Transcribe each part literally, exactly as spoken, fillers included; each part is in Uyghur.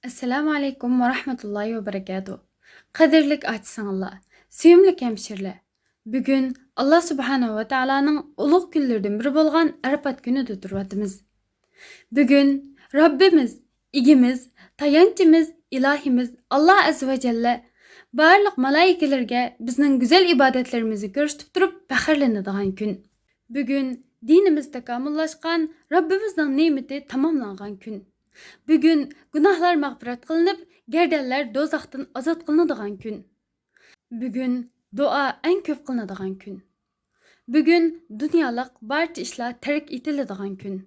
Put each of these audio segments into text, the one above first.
ئەسسالامۇ ئەلەيكۇم ۋە رەھمەتۇللاھى ۋە بەرىكاتۇھ. قەدىرلىك ئاچا-سىڭىللار، سۆيۈملۈك ھەمشىرىلەر، بۈگۈن ئاللا سۇبھانەھۇ ۋە تائالانىڭ ئۇلۇغ كۈنلىرىدىن بىرى بولغان ئەرەپات كۈنىدە تۇرۇۋاتىمىز. بۈگۈن رەببىمىز، ئىگىمىز، تايانچىمىز، ئىلاھىمىز ئاللا ئەززە ۋە جەللە بارلىق مالائىكىلىرىگە بىزنىڭ گۈزەل ئىبادەتلىرىمىزنى كۆرسىتىپ تۇرۇپ پەخىرلىنىدىغان كۈن. بۈگۈن دىنىمىز تاكامۇللاشقان، رەببىمىزنىڭ نېمىتى تاماملانغان كۈن. بۈگۈن گۇناھلار مەغپىرەت قىلىنىپ، گەردەنلەر دوزاختىن ئازاد قىلىنىدىغان كۈن. بۈگۈن دۇئا ئەڭ كۆپ قىلىنىدىغان كۈن. بۈگۈن دۇنيالىق بارچە ئىشلار تەرك ئېتىلىدىغان كۈن.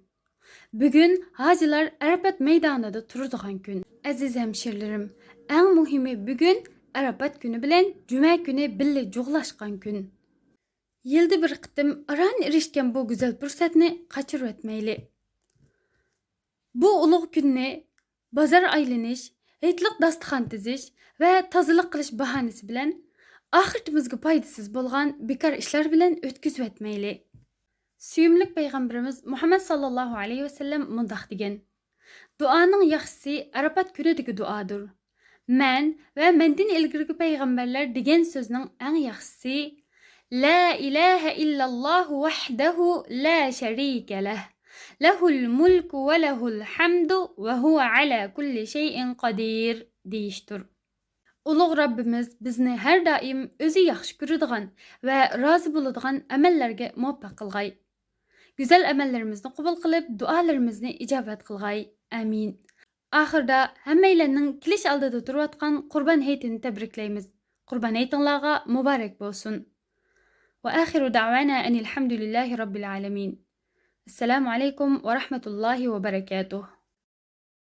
بۈگۈن ھاجىلار ئەرەپات مەيدانىدا تۇرىدىغان كۈن. ئەزىز ھەمشىرىلىرىم، ئەڭ مۇھىمى بۈگۈن ئەرەپات كۈنى بىلەن جۈمە كۈنى بىللە جۇغلاشقان كۈن. يىلدا بىر قېتىم ئاران ئېرىشكەن بۇ گۈزەل پۇرسەتنى قاچۇرۇۋەتمەيلى. بۇ ئۇلۇغ كۈننى بازار ئايلىنىش، ھېيتلىق داستىخان تىزىش ۋە تازىلىق قىلىش باھانىسى بىلەن ئاخىرىتىمىزگە پايدىسىز بولغان بىكار ئىشلار بىلەن ئۆتكۈزۈۋەتمەيلى. سۆيۈملۈك پەيغەمبىرىمىز مۇھەممەد ساللاللاھۇ ئەلەيھى ۋەسەللەم مۇنداق دېگەن: دۇئانىڭ ياخشىسى ئەرەپات كۈنىدىكى دۇئادۇر. مەن ۋە مەندىن ئىلگىرىكى پەيغەمبەرلەر دېگەن سۆزنىڭ ئەڭ ياخشىسى، لا ئىلاھە ئىللاللاھۇ ۋەھدەھۇ لا شەرىكە لەھ، لەھۇل مۇلكۇ ۋە لەھۇل ھەمدۇ ۋە ھۇۋە ئەلا كۇللى شەيئىن قەدىر دېيىشتۇر. ئۇلۇغ رەببىمىز بىزنى ھەر دائىم ئۆزى ياخشى كۆرىدىغان ۋە رازى بولىدىغان ئەمەللەرگە مۇۋەپپەق قىلغاي. گۈزەل ئەمەللىرىمىزنى قوبۇل قىلىپ، دۇئالىرىمىزنى ئىجابەت قىلغاي. ئامىن. ئاخىردا ھەممەيلەننىڭ كېلىش ئالدىدا تۇرۇۋاتقان قۇربان ھېيتىنى تەبرىكلەيمىز. قۇربان ھېيتىڭلارغا مۇبارەك بولسۇن. وآخر دعوانا أن الحمد لله رب العالمين. السلام عليكم ورحمة الله وبركاته.